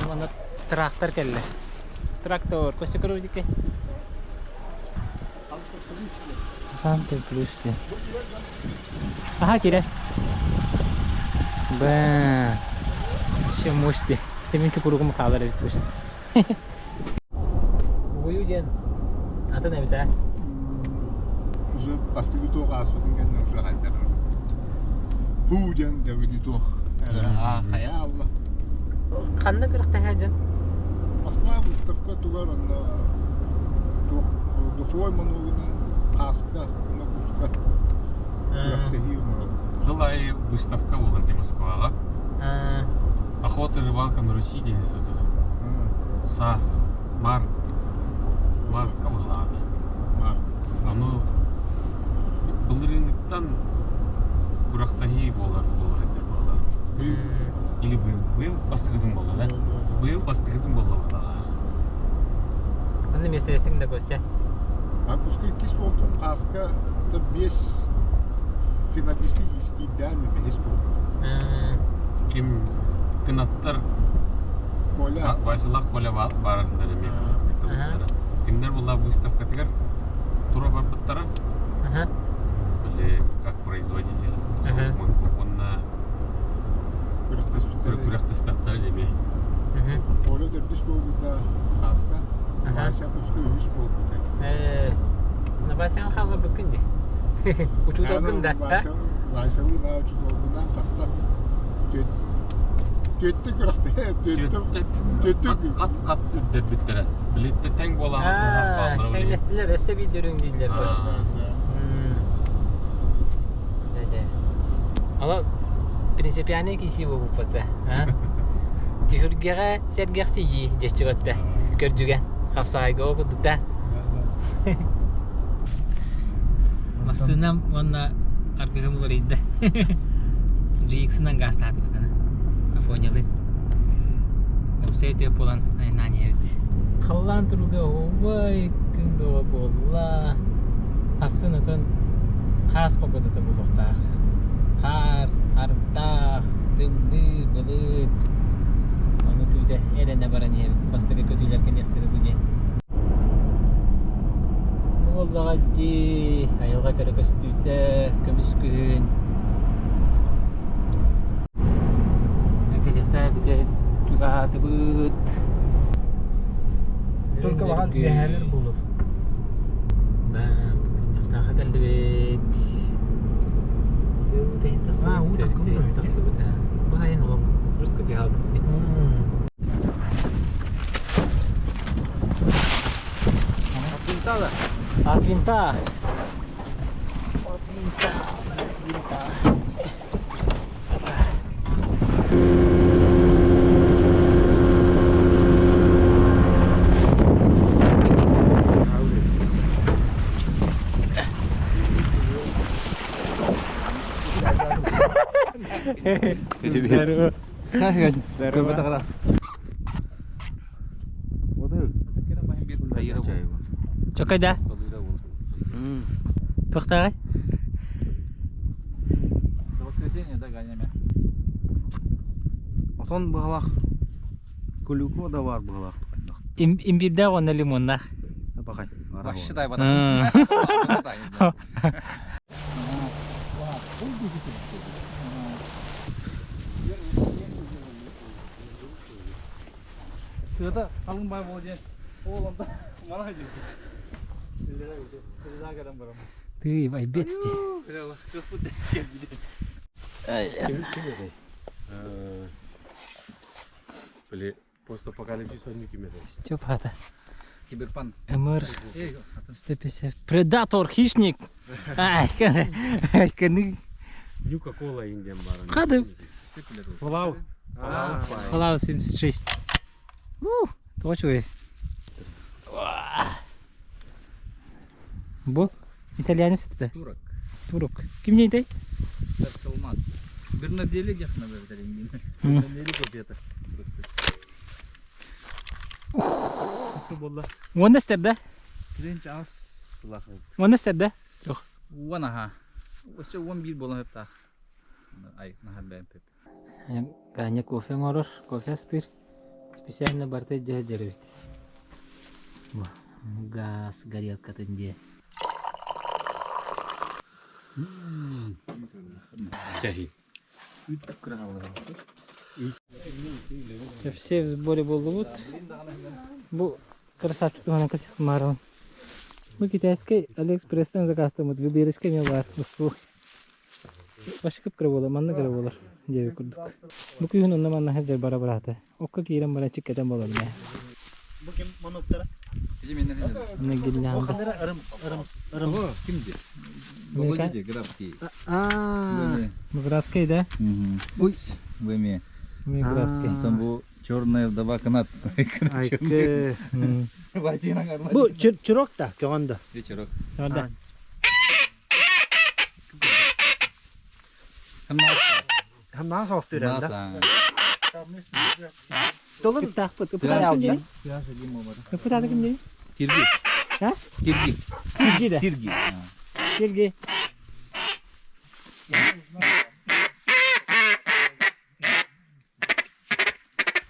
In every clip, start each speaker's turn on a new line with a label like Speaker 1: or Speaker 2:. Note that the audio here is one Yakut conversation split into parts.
Speaker 1: Манна трактор кэллэ. Трактор, Костя көрүбүтүккэ. Ханты плюс ти. Аха кире. Бэ. Еще мощь Темин чукуругум хаалар эбит пусть. Угуйуу диэн атын эбит ээ.
Speaker 2: Уже бастакы туох ааспытын кэннэ уже хайдар уже. Һуу диэн дэбили туох аа хайа алла.
Speaker 1: Ханна күрэхтэһэ дьон?
Speaker 2: Москва выставка тугар онно туох духовой монологунан хааска уонна куска күрэхтэһии оҥорон.
Speaker 3: Сыл аайы выставка буолар дии Москваҕа. Охота и рыбалка на Руси диэн этэ дуо? Саас, март, мартка быһылаата.
Speaker 2: Март.
Speaker 3: Ону былырыыҥҥыттан күрэхтэһии буолар буола сылдьар буолла. Или быйыл, быйыл бастакытын буолла да? Быйыл бастакытын буолла буолла.
Speaker 1: Онно миэстэлэстиҥ да Костя?
Speaker 2: А пускай иккис буолтум хааска биэс финалистыы киирдээн бэһис буолтум.
Speaker 3: Ким кынаттар
Speaker 2: Коля.
Speaker 3: Василах Коля баар этилэр эмиэ кыттыбыттара. Кинилэр буолла выставкатыгар тура барбыттара. Или как производитель уонна күрэхтэстэхтэрэ эмиэ.
Speaker 2: Коля төрдүс буолбута хааска. Вася куска үһүс буолбута.
Speaker 1: Васяны хаалларбыккын дии. Учууталгын да.
Speaker 2: Васялыын аа учууталбынаан хаста түөттэ күрэхтэ түөттэ
Speaker 3: хат хат үрдэрбиттэрэ. Билиттэ тэҥ буолан
Speaker 1: Тэҥнэстилэр өссө биир дөрүҥ дииллэр. Ала принципиальный киси буолбуппата. Түһүлгэҕэ сэргэхсийии диэччи Көрдүгэн хапсаҕайга ол курдук да. Массыынам уонна аргыһым уларыйда. GX-ынан гаастаатыбытына. Афонялыын. Уопсай төп буолан айаннаан иһэбит. Халлаан туруга убай күн бөҕө буолла. Асын атын хаас погодата буолуохтаах. Хаар, ардах, тымныы, былыт. Ону күүтэ эрэнэ баран иһэбит. Бастакы көтүүлэр кэлиэхтэрэ дуу диэн. Бу буоллаҕа дии, айылҕа кэрэ көстүүтэ, көмүс күһүн. Кэлиэхтээбитэ чугаһаатыбыт.
Speaker 4: Только баҕар үөһээлэр буолуо.
Speaker 1: Булгунньахтаахха кэллибит. Уу тахсыбыт. Бу сайын олом русский тиһаабыт
Speaker 4: От винта да?
Speaker 1: От винта. От винта. От винта. Здорово. Здорово. Чокой да? Туохтааҕый?
Speaker 4: До воскресенья да гонями.
Speaker 5: Отон быһалаах клюква да баар быһалаах
Speaker 1: Имбирдээх уонна лимоннаах.
Speaker 5: Бакай.
Speaker 4: Вообще дай Тыата халыҥ баай буола диэн ол онто мана дьыл.
Speaker 1: Ты байбец ти.
Speaker 3: Били постапокалипсис оннук ким этэ?
Speaker 1: Степа это.
Speaker 4: Киберпан.
Speaker 1: МР 150. Предатор, хищник. Ай, каны.
Speaker 3: Нюка-кола индиан баар.
Speaker 1: Хады.
Speaker 3: Fallout.
Speaker 1: Fallout 76. Ух, тоҕо Бу итальянец это?
Speaker 4: Турок.
Speaker 1: Турок. Ким не тай?
Speaker 4: Салмат. Бернадели дехна бер Бернадели копията.
Speaker 1: Уонна стерда?
Speaker 4: Тренч ас
Speaker 1: Уонна стерда? Жоқ.
Speaker 4: Уон аха. Өссө 11 буолан сөптөөх. Ай, наһаа бэйэм пеп.
Speaker 1: Ганя кофе оҥорор, кофе астыыр. Специально барыта илдьэ сылдьар эбит. Бу газ горелкатын диэн. Все в сборе буоллубут. Бу красавчик туһунан кэпсэхпин баарабын. Бу китайскай Алиэкспресстэн заказтаммыт выберискэ эмиэ баар. Бу Башка кып-кыра буолар, маннык эрэ буолар диэбит курдук. Бу күһүн онно манна сылдьар бара быраата. Окко киирэн баран чиккэтэн буолар ээ.
Speaker 5: Бу ким монуктара?
Speaker 1: Онно гирлянда.
Speaker 5: Ырым, ырым, ырым.
Speaker 4: Ким де? Володя Грабский.
Speaker 5: А,
Speaker 1: Графский, да?
Speaker 4: Ой, вы мне.
Speaker 1: Графский.
Speaker 4: Там бу черная вдова канат.
Speaker 5: Айкы.
Speaker 4: Васина
Speaker 5: Бу чирок да, көҕөн да.
Speaker 4: Вечерок.
Speaker 1: Да.
Speaker 5: Хамнаа соостуйран да. Тылын
Speaker 1: Ыттаахпыт. Ыпытааты ким диэй? Ыпытааты ким диэй?
Speaker 4: Кирги.
Speaker 1: А?
Speaker 4: Кирги.
Speaker 1: Кирги да.
Speaker 4: Кирги.
Speaker 1: Кирги.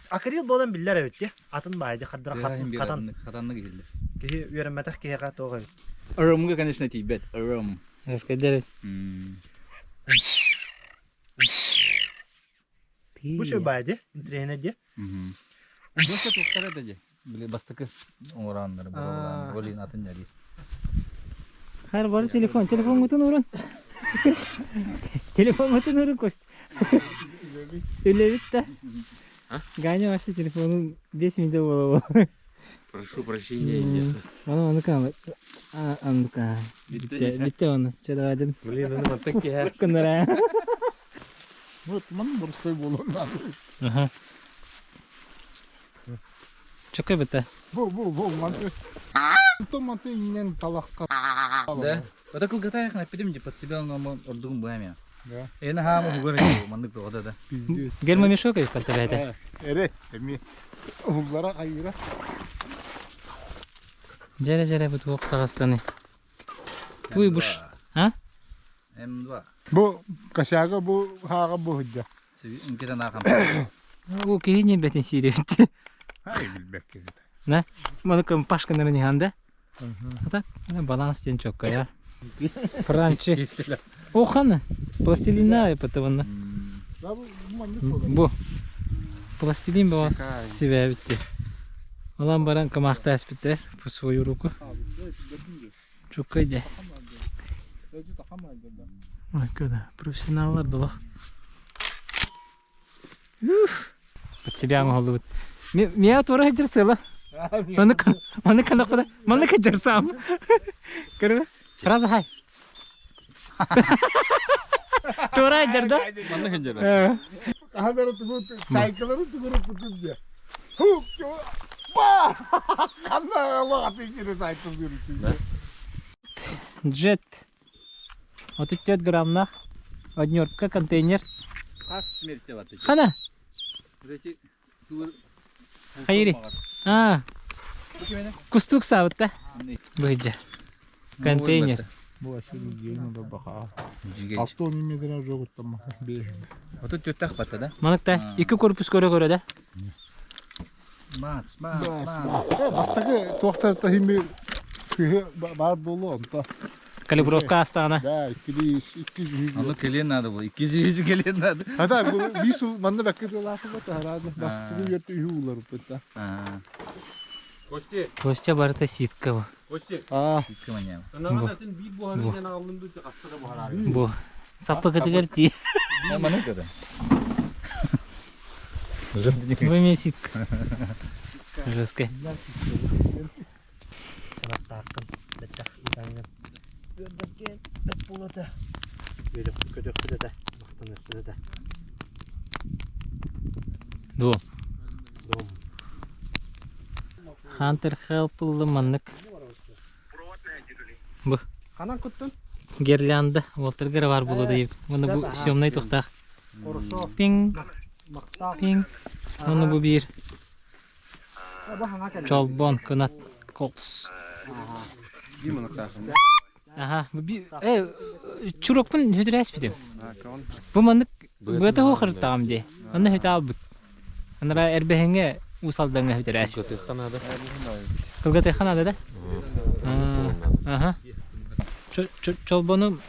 Speaker 5: Акрил буолан биллэр эбит дии. Атын баайды хардара хатан хатан
Speaker 4: Хатаннык иһиллэр.
Speaker 5: киһи үөрэммэтэх киһиэхэ туох эбит.
Speaker 4: Ырымга, конечно, тиийбэт. Ырым.
Speaker 1: Раскайдар.
Speaker 5: Бу шо баайды, интриһинэ дии.
Speaker 4: Бу туохтара да дии. Били бастакы оҥорааннары буолалаан. Олин атын дьари.
Speaker 1: Хар бар телефон, телефон гутун урун. Телефон гутун урун Кость. Үлэбит да. Ганя вообще телефонун 5 минут буола.
Speaker 3: Прошу прощения, нет.
Speaker 1: Аны аны кам. А анныка. Битте, битте оны. Че давай дедим.
Speaker 3: Блин, ну вот такие.
Speaker 1: Кыннара.
Speaker 2: Вот ман борстой буолуон наада.
Speaker 1: Аха. Чөкө битте.
Speaker 2: Бу бу бу манты. То манты иннен талахка.
Speaker 4: Да. Это кылгатаях напидим де под себя нам ордугун буями.
Speaker 2: Да.
Speaker 4: Эна хаамы хугар маннык тоҕо да.
Speaker 2: Пиздец.
Speaker 1: Гермомешок картабайта.
Speaker 2: Эре эми уллара кайыра.
Speaker 1: Жаре жаре бу туох таҕастаны. Туй буш. А?
Speaker 4: М2.
Speaker 2: Бу косяга бу хаага бу хыдда.
Speaker 4: Үҥкетен аахам.
Speaker 1: Ол киһи ньиэрбэтин сиир эбит.
Speaker 2: Хай билбэк киһи.
Speaker 1: На, маны кым пашканарын иһанда. А так, баланс диэн чоккая. Франчи. Охана, пластилина потом.
Speaker 2: Да бу маннык буолар.
Speaker 1: Бу пластилин была себя битти. Алан баран камахта аспитте по свою руку. Чуккай де. Ой, куда? Профессионаллар долох. Уф. Под себя оҥоһуллубут. Миа туора сылдьар сыала. Маны маны канакпыда. Маны кыдьарсаам. Көрө. Сразу хай. Туора сылдьар да?
Speaker 4: Манна сылдьар.
Speaker 2: Хаһан тугу сайкалары тугуру путун диye. Хук! Ба! Ханна Аллах атыйсыны сайтыл yürütüyor.
Speaker 1: Джет. 34 граммнах. Однерка контейнер.
Speaker 4: Хас смерти баты.
Speaker 1: Хана. Хайри. А. Кустук сабытта. Быйдьа. Контейнер.
Speaker 2: Бу ашы гейм да баха. Алты он метр жогуттама.
Speaker 4: Отут төттах батта да?
Speaker 1: Маныкта икки корпус көрө-көрө да.
Speaker 4: Мац, мац, мац.
Speaker 2: Бастакы туохтар тахими кыһы бар болу онта.
Speaker 1: Калибровка астана.
Speaker 2: Да, иккили икки жүз.
Speaker 4: Аны келен надо было. Икки жүз келен надо.
Speaker 2: Хата бу бису манна бакка лафы бата харады. Бастыгы yerте үйү улар бutta.
Speaker 3: Кости,
Speaker 1: Костя барыта ситка бу.
Speaker 3: Кости.
Speaker 2: А,
Speaker 3: Ынаҕын атын биир буһарын аҕаллым дуу, хаста да буһараары.
Speaker 1: Бу. Саппыкытыгар ти.
Speaker 4: Маны көтө.
Speaker 1: Бу эмиэ ситка. Жесткая.
Speaker 5: Санаттааххын, бэттэх ыытаҥҥын. Үөрдэргин бэт буолуо Үөрөхпүт көтөхпүт этэ, махтаныахпыт этэ.
Speaker 1: Дуо.
Speaker 5: Дом.
Speaker 1: Хантер Хелп ыллым маннык. Бу.
Speaker 5: Ханан куттун?
Speaker 1: Гирлянда. Уолтаргар бар буолуо да Уонна бу съемнай тухтаах.
Speaker 5: Хорошо.
Speaker 1: Пинг,
Speaker 5: Махтал.
Speaker 1: пинг. Уонна бу биир
Speaker 5: Бу хаҥа кэллэ.
Speaker 1: чолбон кынат колс. Аха, чурокпун хүтүрээспитим. Бу маннык быата хуохарыттаҕым дии. Онно хүтэ албыт. Анара эрбэһиҥҥэ Уус Алдаҥҥа хүтүрээспит.
Speaker 3: Кылгатыахха наада.
Speaker 1: Кылгатыахха наада да? Аха. Чолбону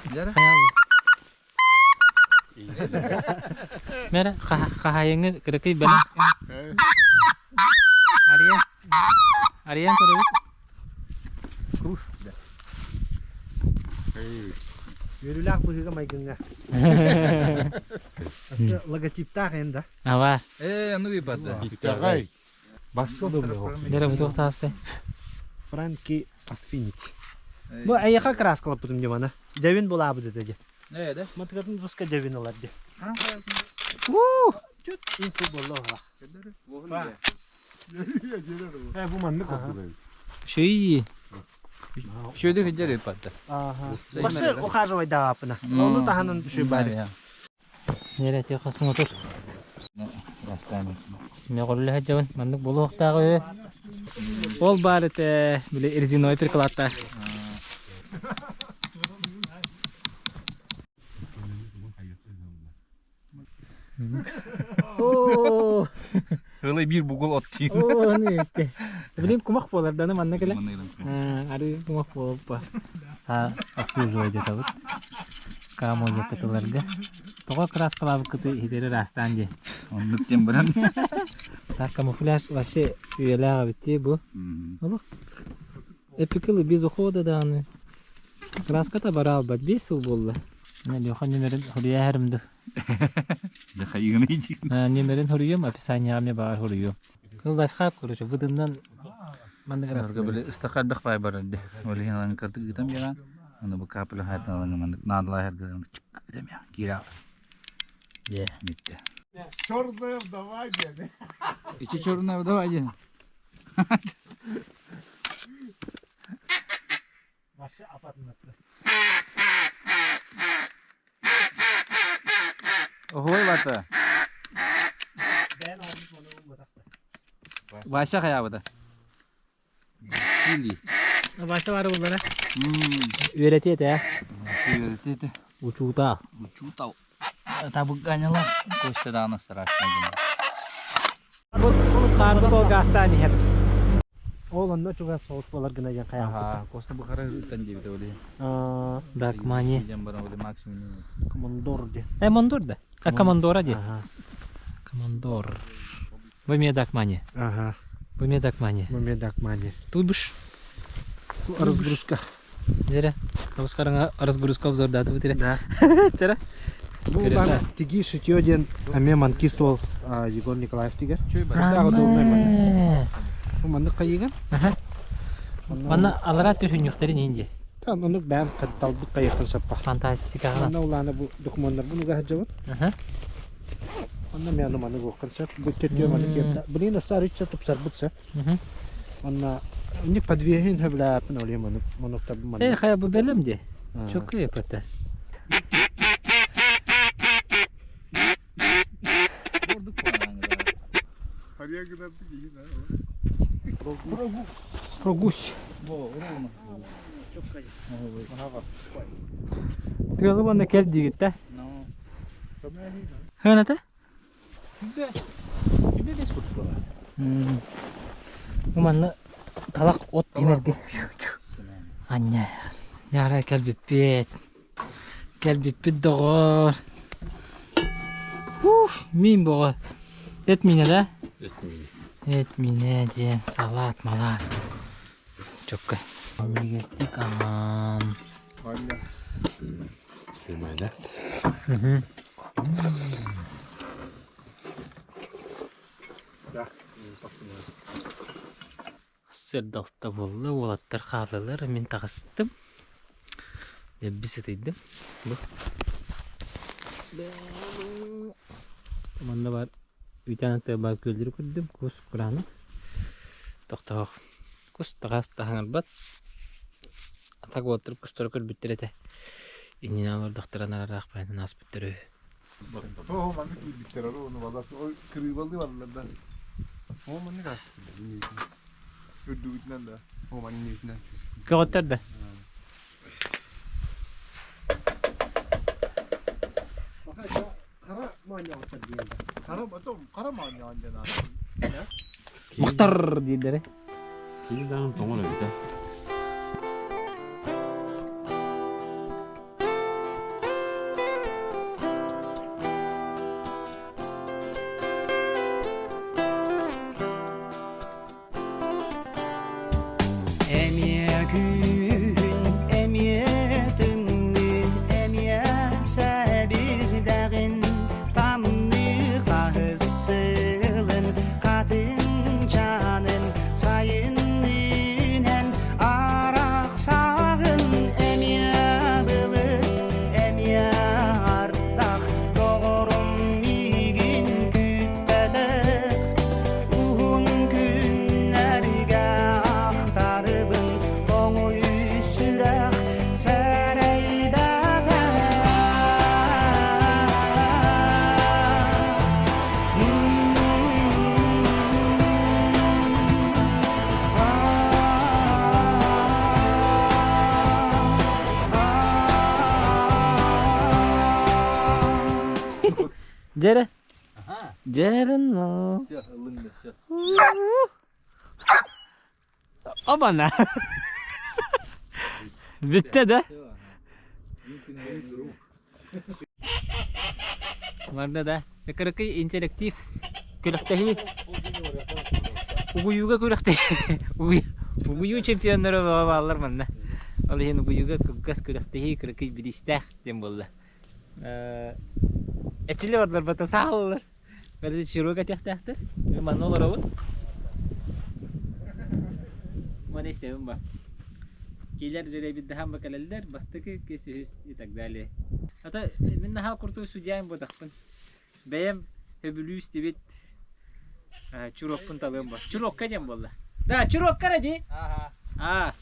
Speaker 1: Мэрэ хаһаайыҥҥа кыракый бэлэх. Арыйан Арыйан көрөбүт.
Speaker 4: Круш.
Speaker 5: Үөрүүлээх быһыыга майгыҥҥа. Логотиптаах эн да.
Speaker 1: Авар.
Speaker 4: Ээ, аны быйбата.
Speaker 2: Итэҕэй.
Speaker 1: Дэрэ бу туох таастай?
Speaker 5: Франки Афинити. Бу эйиэхэ краскалаппытым дьымана. Дьэбин булаабыт этэ дьэ.
Speaker 4: Ээ, да.
Speaker 5: Матыгатын руска дьэбин ылар дьэ.
Speaker 1: Уу!
Speaker 5: Инсу болла оҕа.
Speaker 3: Э, бу маннык ордук эбит.
Speaker 1: Шөй.
Speaker 4: Шөйдө кыдьар ыппатта.
Speaker 5: Басы ухаживай даапына. Ону таһынан шүй бары.
Speaker 1: Нэрэ тиэхас мотор. Мөҕүллэ сылдьабын. Маннык буолуохтаах үһү. Ол баар этэ, били резиновай прикладтаах. Оо,
Speaker 4: Ылай биир бугул от тиин.
Speaker 1: оо, аны истэ. Блин, кумах буолар даны манна кэлэ. Ары кумах буолуппа. Са обслуживать етабыт. Камо етатыларга. Тоҕо краскалаабыккыты иһитэри ыраастаан диэн.
Speaker 4: Оннук диэн баран.
Speaker 1: Так, камуфляж вообще үйэлээх эбит дии бу. Олох эпикылы без ухода даҕаны. Краската бара албат. 5 сыл буолла. Леха нүмерин хоруйа ду.
Speaker 4: Леха игны иди.
Speaker 1: Нүмерин хоруйум, описанияҕа мне баар хоруйум. Кыл лайфхак, короче, выдыннан маннык
Speaker 4: Арга били ыстахар бэх бай барар де. Ол иһин алан кырдык ыытам яҕан. Аны бу капля хайтан алан маннык наадалаах эргэ чык ыытам я. Киирэ.
Speaker 1: Е.
Speaker 4: Битте.
Speaker 2: Черная вдова диэн.
Speaker 4: Ичи черная вдова диэн.
Speaker 5: Башы апатынатты.
Speaker 4: Охой бата.
Speaker 5: Бэйэн оҕобут ону умматахта.
Speaker 4: Вася хаябыта. Или.
Speaker 1: Вася бары буллара. Үөрэтиэ этэ.
Speaker 4: Үөрэтиэ этэ.
Speaker 1: Учуутал.
Speaker 4: Учуутал. Табыганялар Костя даҕаны страшно гына.
Speaker 1: Бу таарбыт ол гаастаан иһэр.
Speaker 5: Ол онно чугас соҕус буолар гына диэн хайаан.
Speaker 4: Аха, Костя бу хара ыттан диэбитэ оли.
Speaker 1: Дакмани.
Speaker 4: Диэн баран оли максимум.
Speaker 5: Командор диэн.
Speaker 1: Э, Мондор да? А командора диэн.
Speaker 5: Ага.
Speaker 1: Командор. Бу эмиэ Дакмани.
Speaker 5: Ага.
Speaker 1: Бу эмиэ Дакмани.
Speaker 5: Бу эмиэ Дакмани.
Speaker 1: Туйбуш.
Speaker 5: Разгрузка.
Speaker 1: Дьэрэ. Табыс хараҥа разгрузка обзордаатыбыт эрэ.
Speaker 5: Да.
Speaker 1: Чэрэ.
Speaker 5: Бу улахан тиги шитье диэн эмиэ манки суол Егор Николаев тигэр. Дағы удобный маннык. Бу маннык хайыган.
Speaker 1: Манна алара түрүннүхтэрин иһин дии.
Speaker 5: Тан оннук бэйэм талбыт хайыахпын сөп
Speaker 1: Фантастикаҕа.
Speaker 5: Манна улаана бу докумуоннарбын уга сылдьабын. Онно мен аны маны буоххун сөп. Бу төрдүө маны киэрдэ. Блин, өссө арыйча тупсарбыт сөп. Онно инник подвеһин хөбүлээппин оле маны монуктарбын маны.
Speaker 1: Э, хайа бу бэлэм дии. Чөккө епете.
Speaker 2: Харья гынардык иһин
Speaker 1: Прогусь. Тыалы уонна кэл диигит да? Хыаната? Бу манна талах от диэнэргэ Анньа, ньара кэлбиппит. Кэлбиппит доҕоор. Уф, миин боҕо. Эт миинэ да?
Speaker 3: Эт миинэ.
Speaker 1: Эт миинэ диэн салат малат. Чокка. Минньигэстик аһаан.
Speaker 3: Сымай да?
Speaker 1: Сырдалта буолла, уолаттар хааллылар, мин таҕыстым. Дэлби сытыйдым. Бу. Манна баар үүтээн аттыгар баар күөллэри көрдүм. Кус кураанах. Тохтоох. Кус таҕас таһаҥарбат. Атак уолаттар кустары көрбүттэр этэ. Иннинэ олордохторо араах байанан ааспыттар үһү.
Speaker 2: Оо, маннык киирбиттэр, ону балар, кырыыбалыы бараллар да. Оо, маннык аастылар, үрдүгүтүнэн да, оо, маннык
Speaker 1: Көҕөттөр да. Мухтар дииллэрэ.
Speaker 3: Кини даҕаны тоҥор эбит ээ.
Speaker 6: Эмиэ күһүн, эмиэ тымныы, эмиэ сэбирдэҕин тамныы хаһыс сылын хатыҥчаанын сайынныынан арахсаҕын эмиэ былыт, эмиэ ардах доҕорум миигин күүппэтэх Уһун күннэргэ ахтарбын тоҥуй сүрэх сэрэйбэтэх.
Speaker 1: Дьэрэ. Дьэрин
Speaker 4: Все, ыллым все.
Speaker 1: Обана. Бүттэ да? Барда да. Кыракый интерактив күрэхтэһии. Угуйууга күрэхтэһии. Угуйуу чемпионнара бааллар манна. Ол иһин угуйууга кылгас күрэхтэһии кыракый бириистээх диэн буолла. Эчили бардырбата сааллар. Бары чирук этиэхтээхтэр. Манна олоробут. Маны истэбин ба. Киилэр дьирэйбит ба кэлэллэр, бастакы, иккис, үһүс и так далее. Ата мин наһаа куртуу судьяйым буотахпын. Бэйэм сөбүлүү истибит чурокпун талыам ба. Чурокка диэн буолла. Да, чурокка эрэ дии. Аа.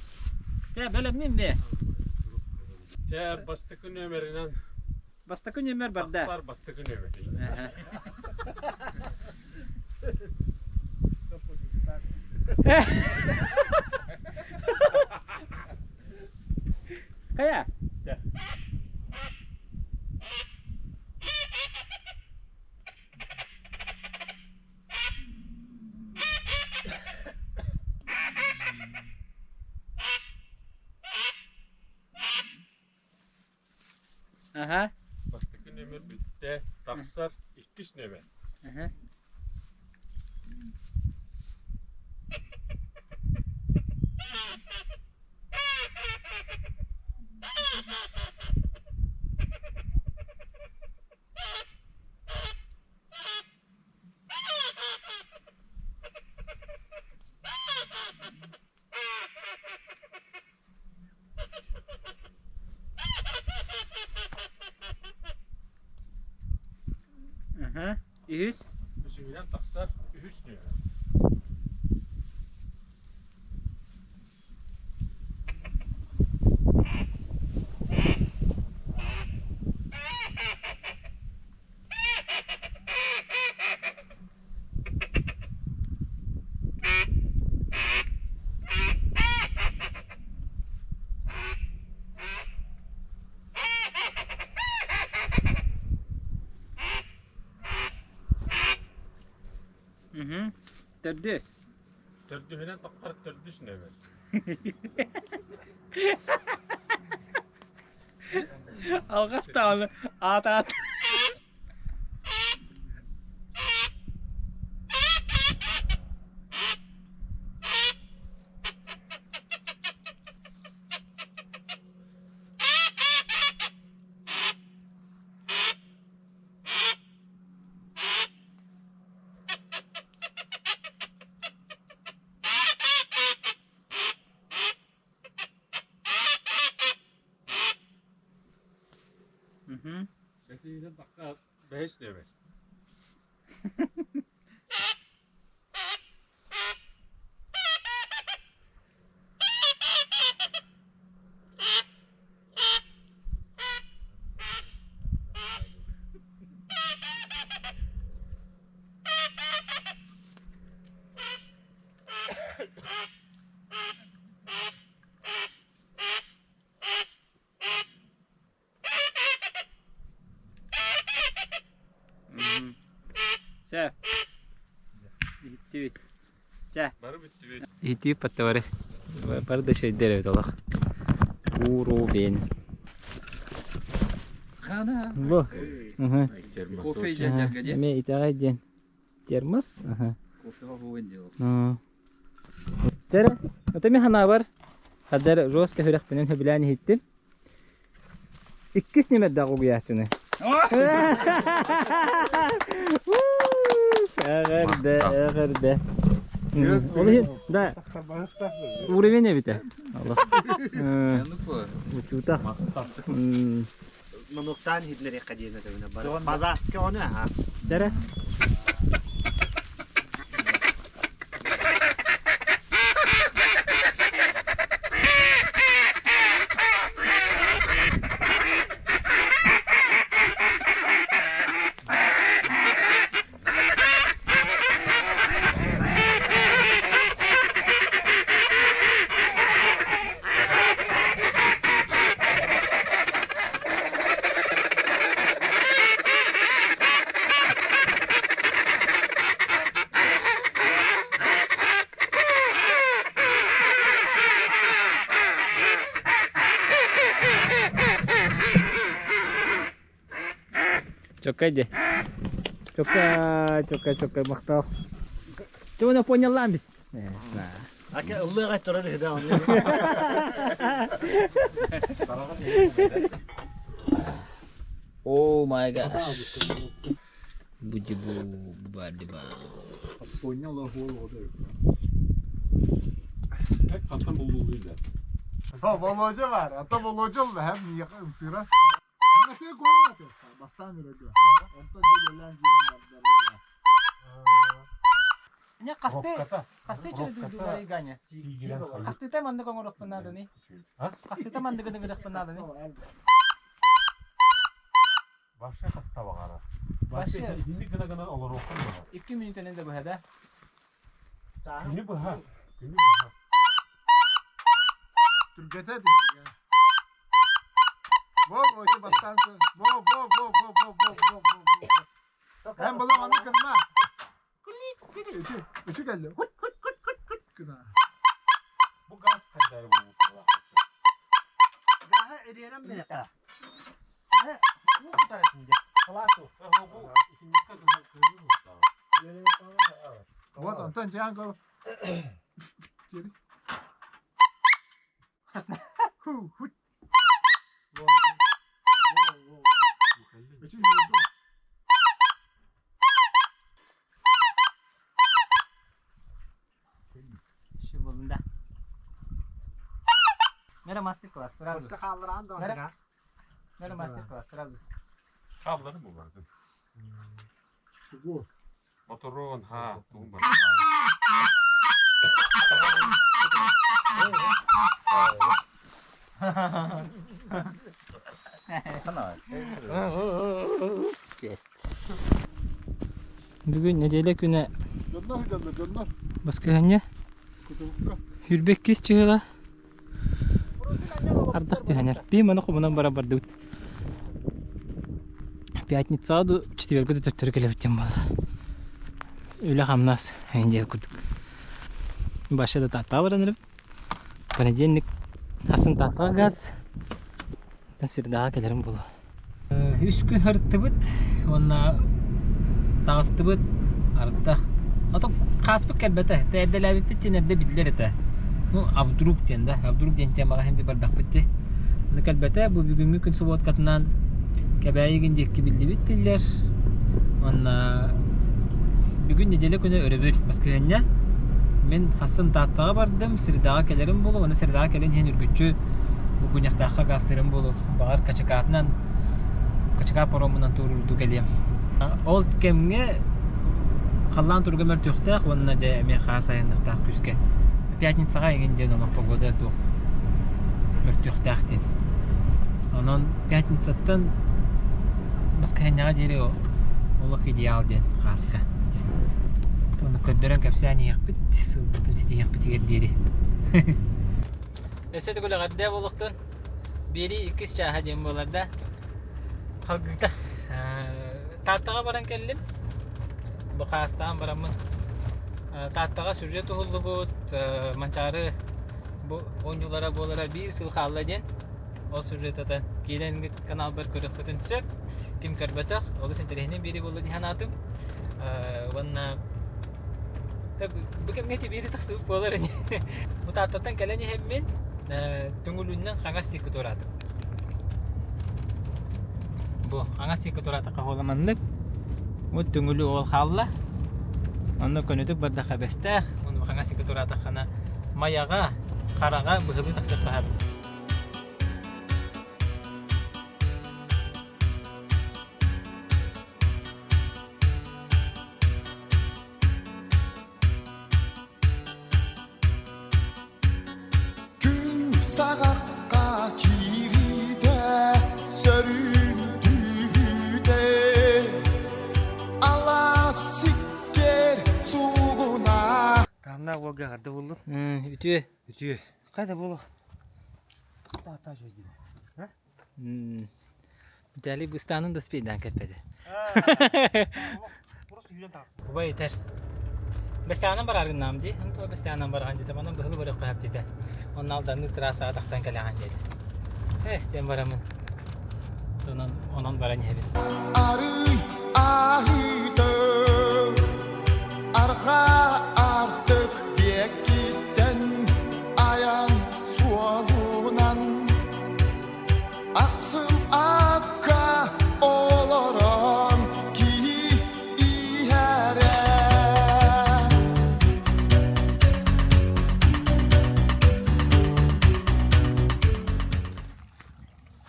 Speaker 1: Тэ бэлэммин бе.
Speaker 3: Чэ, бастакы нүөмэринэн
Speaker 1: Бастакы нүөмэр барда.
Speaker 3: Тахсар бастакы нүөмэр.
Speaker 1: Хайа? Аха.
Speaker 3: Бастакы нүөмэр бүттэ, тахсар иккис нүөмэр.
Speaker 1: Аха. Аха. Үһүс?
Speaker 3: Үсүһүнэн тахсар үһүс нүөмэр.
Speaker 1: Төрдүс.
Speaker 3: Төрдүһүнэн тахсар төрдүс нүөмэр.
Speaker 1: Алҕас даҕаны аат-аат.
Speaker 3: Бэсиһинэн тахсар бэһис нүөмэр.
Speaker 1: Сөп. Иһиттибит. Чэ.
Speaker 3: Бары бүттүбүт.
Speaker 1: Иһиттибит батта бары. Бары да шөйдер эбит олох. Уровень.
Speaker 4: Хана.
Speaker 1: Бу.
Speaker 4: Кофе дьарга диэн.
Speaker 1: Эме итэҕэй диэн. Термос. Аха.
Speaker 4: Кофеға буын дело.
Speaker 1: Чэрэ, ото мин ханаабар хаддар жестко сүрэхпинэн сөбүлээн иһиттим. Иккис нүмердээх угуйааччыны. Эҕэрдэ, эҕэрдэ. Ол иһин, да, уровень эбитэ. Аллах. Учута.
Speaker 5: Мануктаан иһитинэриэххэ диэн этэбинэ бары. База көҕөнө аха.
Speaker 1: Дэрэ. Чоккай де. Чоккай, чоккай, чоккай, махтал. Чего на понял ламбис?
Speaker 5: Ака ыллыга турар үһү да
Speaker 1: Oh my gosh. Бу-ди-бу, ба-ди-ба.
Speaker 2: Понял, ол оҕо
Speaker 3: Хантан булдуулуйда.
Speaker 2: Володя бар. Ата Володя һәм миэхэ ымсыыра. Манасыга куһаҕан Бастаан өрөгө. Онтон дьэ өлөөн киирэн
Speaker 1: Не касты, касты через Ганя. Кастыта маннык оҥоруохпун нааданы. Кастыта маннык оҥоруохпун нааданы.
Speaker 3: Башы хаста баҕара.
Speaker 1: Башы.
Speaker 3: Итинник гына гына олоруоххун баҕар.
Speaker 1: Икки мүнүүтэнэн да быһа да.
Speaker 3: Күнү быһа. Күнү быһа.
Speaker 2: Түргэтэ дии. Во, во, ити бастаан во, во, во, во, во, во, во, во, во. Эн була маннык гынма. Үчү, үчү кэллэ. Хут, хут, хут, хут, хут гына.
Speaker 3: Бу газ хайдары буолуохтаах.
Speaker 5: Гаһа ириэрэн бириэхэ. Уу кутар этин дьэ. Халаас уу.
Speaker 3: Бу итинниккэ кыһыы буолуохтаах.
Speaker 2: Вот, онтон дьаан көр. Ху, хут. Үчү үөрдү.
Speaker 1: Şu bulunda. Мера мастер-класс сразу.
Speaker 5: Хааллараан да
Speaker 1: Мера, мера мастер-класс сразу.
Speaker 3: Хааллары бу бардын.
Speaker 2: Бу.
Speaker 3: Моторон ха, тугун бар.
Speaker 1: Есть. Бүгүн нэдиэлэ күнэ
Speaker 2: Дьоннор дьоннор дьоннор.
Speaker 1: баскыһанньа
Speaker 2: Кутурукка.
Speaker 1: Хүрбэккис чыһыла ардах түһэнэр. Бии маны хомунан бара бардыбыт. Пятницаҕа ду четверга да төттөрү кэлэбит диэн буолла. Үлэ-хамнас диэн курдук. Баша да Тааттаҕа баран эрим. Понедельник атын Тааттаҕа газ. Сирдааҕа кэлэрим буолуо. Үс күн ырыттыбыт уонна таҕыстыбыт ардах ото хааспыт кэлбэтэ эрдэлээбиппит диэн эрдэ биллэр этэ ну а вдруг диэн да а вдруг диэн темаҕа иһин бардахпыт дии ону кэлбэтэ бу бүгүҥҥү күн субуоткатынан Кэбээйигин диэки биллибит дииллэр уонна бүгүн неделя күнэ өрөбүл баскыһыанньа мин хассын Тааттаҕа бардым средаҕа кэлэрим буолуо уонна средаҕа кэлэн иһэн үргүччү Бугуньахтаахха гаастыырым буолуо баҕар Качыкаатынан Качыкаа паромунан туруурдуу кэлиэм ол кэмҥэ халлаан туруга мөлтүөхтээх уонна дьэ эмиэ хаас айанныахтаах күүскэ пятницаҕа эҥин диэн олох погода туох мөлтүөхтээх диэн онон пятницаттан баскыһыанньаҕа диэри олох идеал диэн хааска ону көрдөрөн кэпсээн иһиэхпит сылбытын ситиһиэхпитигэр диэри Өссө төгүл эҕэрдэ буолуохтун. Биэрии иккис чааһа диэн буолар да. Халгыта. Тааттаҕа баран кэллим. Бу хаастаан бараммын Тааттаҕа сюжет уһуллубут Манчаары бу оонньуулара буолара биир сыл хаалла диэн ол сюжетата киирэн каналбар көрүөхпүтүн сөп. Ким көрбөтөх, олус интэриэһинэй биэрии буолла дии санаатым. Уонна бу кэмҥэ ити биэри тахсыбыт буолар ини. Бу Тааттаттан кэлэн иһэммин Түҥүлүүннэн хаҥас диэки туораатым. Бу хаҥас диэки туораатахха буола маннык. Бу Түҥүлүү ол хаалла. Онно көнөтүк бардахха бэстээх. Уонна хаҥас диэки туораатаххына Майаҕа, Хараҕа быһылыы тахсыахха сөп.
Speaker 6: Күн саҕахха киириитэ сөрүүн түүтэ алаас сиккиэр суугуна
Speaker 7: Таһымнаах уолга эҕэрдэ буоллун.
Speaker 1: Үтүө.
Speaker 7: Үтүө. Хайда буолуох? Таата үчүгэй
Speaker 1: дии. Виталий быстаанын да успейдаан кэппэти. Убай этэр. Бэстээҕинэн барааргыннаам дии. Онто бэстээҕинэн бараҕын диэтэ. Манан быһылы барыахха сөп диэтэ. Онно Алданныыр трассаҕа тахсан кэлэҕин диэтэ. Эс диэн бараммын. Онон, онон баран иһэбин.
Speaker 6: Арый аһыыта арҕаа артык диэкиттэн айан суолунан Ахсым акка олорон киһи иһэрэ.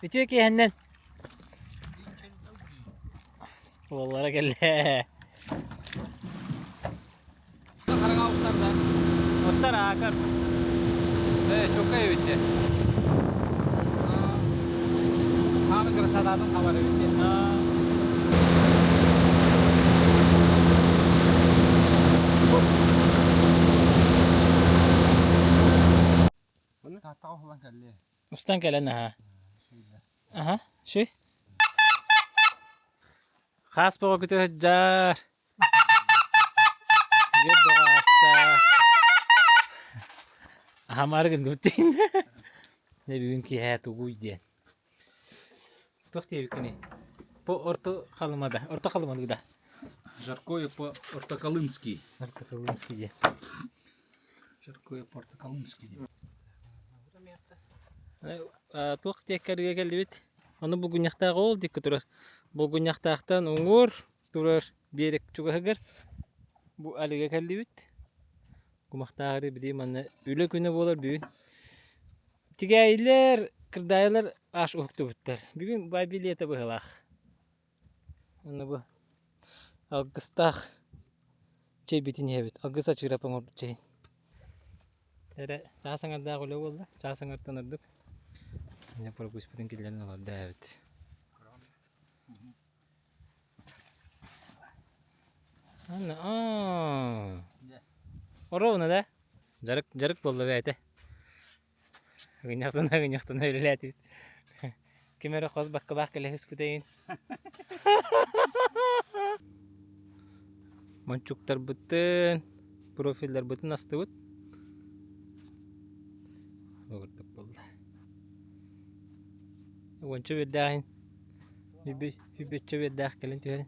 Speaker 1: Үтүө киэһэннэн. Уоллара кэллэ. Устар аакар.
Speaker 4: Э, чокка эбитте. Хааны красотатын хабар эбитте. Тааттаҕа уһулан кэллиэ.
Speaker 1: Устан кэлэн аха. Аха, шүй. Хаас боҕо күтө сылдьар. Үөр бөҕө ааста. Аһамаары гынныбыт диэн. Дьэ бүгүн киэһэ тугуй диэн. Туох диэбиккиний? По орто Халымада, орто Халымалыы да.
Speaker 4: Жаркое по ортоколымски.
Speaker 1: Ортоколымски диэн.
Speaker 4: Жаркое по ортоколымски диэн.
Speaker 1: Туох диэккэргэ кэллибит? Ону булгунньахтаах ол диэки турар. Булгунньахтаахтан уҥуор турар биэрэк чугаһыгар бу алига кэллибит. Кумахтааҕы били манна үлэ күнэ буолар бүгүн. Тигээйилэр, кырдаайылар аш уһуктубуттар. Бүгүн бай билиэтэ быһылаах. Онно бу алгыстаах чэйбитин иһэбит. Алгыс ачыырап оҥорбут чэйин. Эрэ чаас аҥардаах үлэ буолла. Чаас аҥартан ордук. Дьэ пропускпутун киллэрэн олордо эбит. Анна, аа. Ровно, да? Дьарык, дьарык буолла бэйэтэ. Ыгынньахтана, ыгынньахтана үлэлээтибит. Ким эрэ хос баккалаах кэлэ сыспыт Мончуктарбытын, профилларбытын астыбыт. Курдук буолла. Уонча үөрдээҕин Үбүччэ үөрдээх кэлин түһэн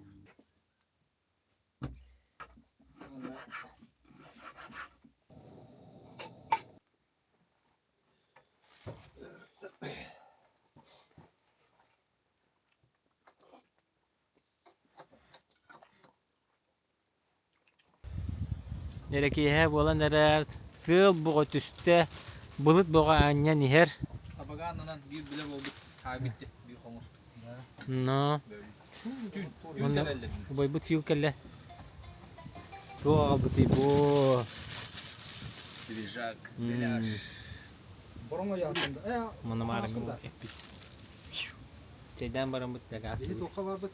Speaker 1: Эрэ киэһэ буолан эрэр, тыал боҕо түстэ, былыт боҕо аанньан иһэр.
Speaker 4: Табагаан аннынан биир билэ буолбут хаайбитти, биир хоҥус.
Speaker 1: Но. Уонна убайбыт Фил кэллэ. Туох аҕалбытый бу?
Speaker 4: Свежак, беляш.
Speaker 1: Мономарыҥы эппит. Чэйдээн бараммыт дакаастыбыт.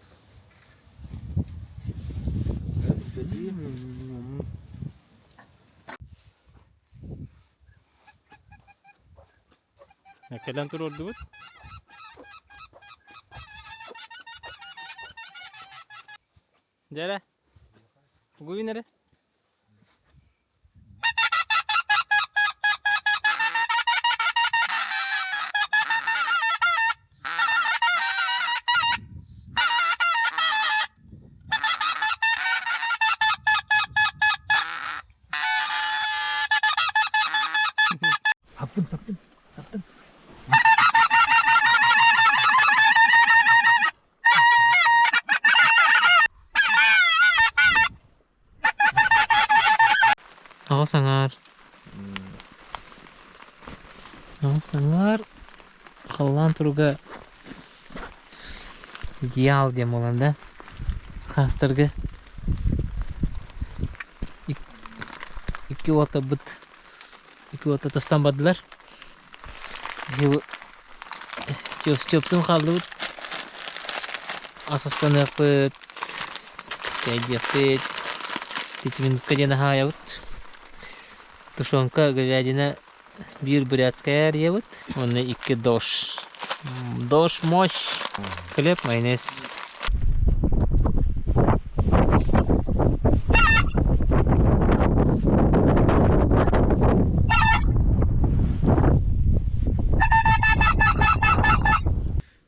Speaker 1: Кэлэн туруордубут. Дьэрэ. Тугуйун эрэ? Саптым, саптым, саптым. Аҕыс аҥаар. Аҕыс аҥаар халлаан туруга идеал диэн буолан да хаастарга икки уолтарбыт икки уолта тостон бардылар. Стептын хааллыбыт ас астаныахпыт, чэйдиэхпит, пятиминутка диэн аһаайабыт. Тушенка, говядина биир бурятская арыйабыт уонна икки дош. Дош мощь, хлеб, майонез.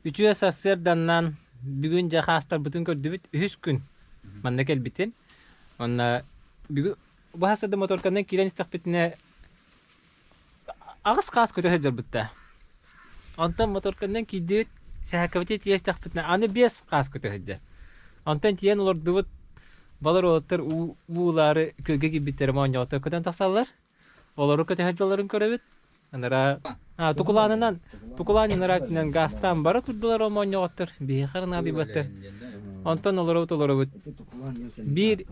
Speaker 1: Үтүө сарсыарданнан бүгүн дьэ хаастарбытын көрдүбүт үһүс күн манна кэлбитим. Онно бүгүн бу сарсыарда моторканан киирэн истэхпитинэ Аҕыс хаас көтө сылдьарбыт да. Онтон моторканан киирдибит, сэһээккэбитин тиэстэхпитинэ аны биэс хаас көтө сылдьар. Онтон тиийэн олордубут, балар уолаттар уу уулаары күөлгэ киирбиттэрэ моонньоҕоттор көтөн тахсаллар. Олору көтө сылдьалларын көрөбүт. Анараа тукулаанынан тукулаан анараа өттүнэн гаастаан бара турдулар ол моонньоҕоттор. Биһиэхэ эрэ наадыйбаттар. Онтон олоробут олоробут. Биир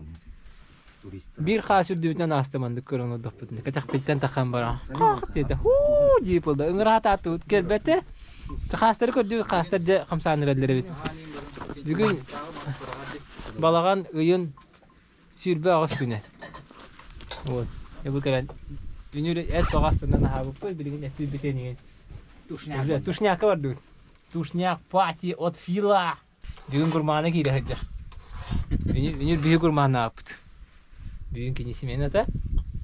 Speaker 1: Биир хаас үрдүбүтүнэн ааста маннык көрөн олордохпутуна кэтэхпиттэн тахан баран хах диэтэ һуу дии буолла ыҥыраатаатыбыт кэлбэтэ хаастары көрдүбүт хаастар дьэ хамсаан эрэллэр эбит бүгүн балаҕан ыйын 28 күнэ вот бу кэлэн үнүр эт тоҕастанан аһаабыппыт билигин эппит бүтэн иһин тушняка бардыбыт тушняк пати от фила Бүгүн гурмана киирэ сылдьар. Үнүр биһи гурманааппыт. Бүгүн кини смената.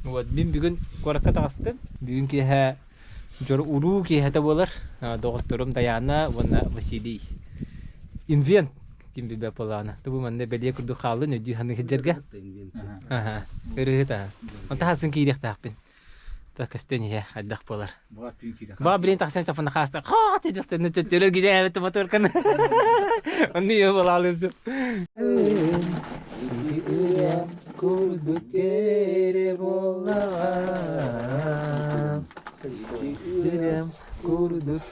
Speaker 1: Вот, мин бүгүн куоракка таҕыстым. Бүгүн киэһэ дьор уруу киэһэтэ буолар. Доҕотторум Даяна уонна Василий. Инвент ким билбэт буоллаҕына. Тубу манна бэлиэ курдук хааллын өйдүү саныы сылдьарга. Аха. Ырыһыт аа. Онтон хасын киириэхтээхпин. Та көстөн иһэ хайдах буолар. Ба блин тахсан тафана хааста хаа тедехтен чөчөлө гидээбит моторканы. Онну ее балалысы. Курдук кэрэ буоллаҕа курдук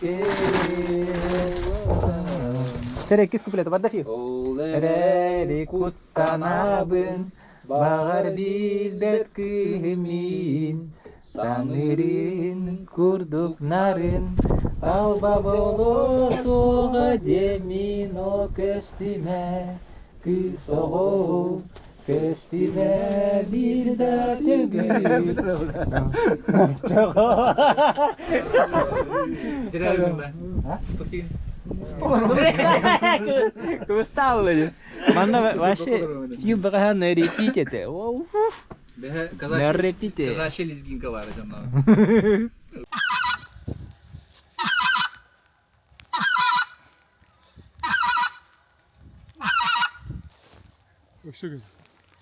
Speaker 1: Чэр иккис куплеты бар да фи. Эрэри куттанабын Баҕар билбэт кыыһым саныырын курдук нарын алба боло суоҕа диэммин о көстүмэ кыыс оҕо көстүмэ биир да төгүл Кыбыстаалла Манна вообще фильм баҕаһа на репите этэ. На репите.
Speaker 4: Казачья лезгинка бар этэ
Speaker 2: Өссө кэллэ.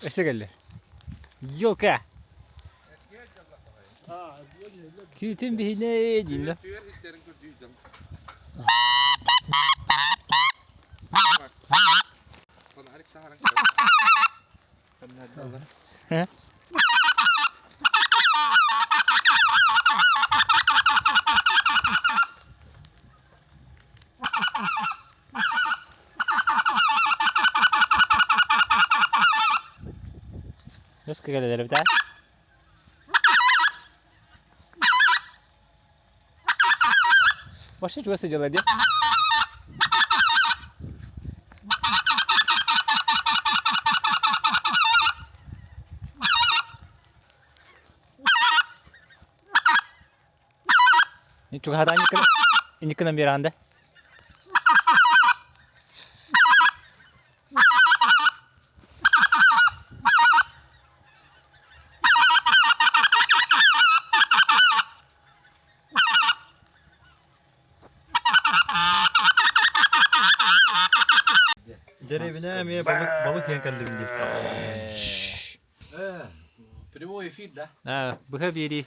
Speaker 1: Өссө кэллэ. Елка. Күүтүн биһине дииллэр. Өскө кэлэлэр эбит аа? Вообще чугас сидела дии. Чугаһатаан инниккынан биэрэҕин да?
Speaker 8: Дэриэбинэ эмиэ балык балык иһэн кэллим дии.
Speaker 2: Прямой эфир, да?
Speaker 1: Аа, быһа биэрии.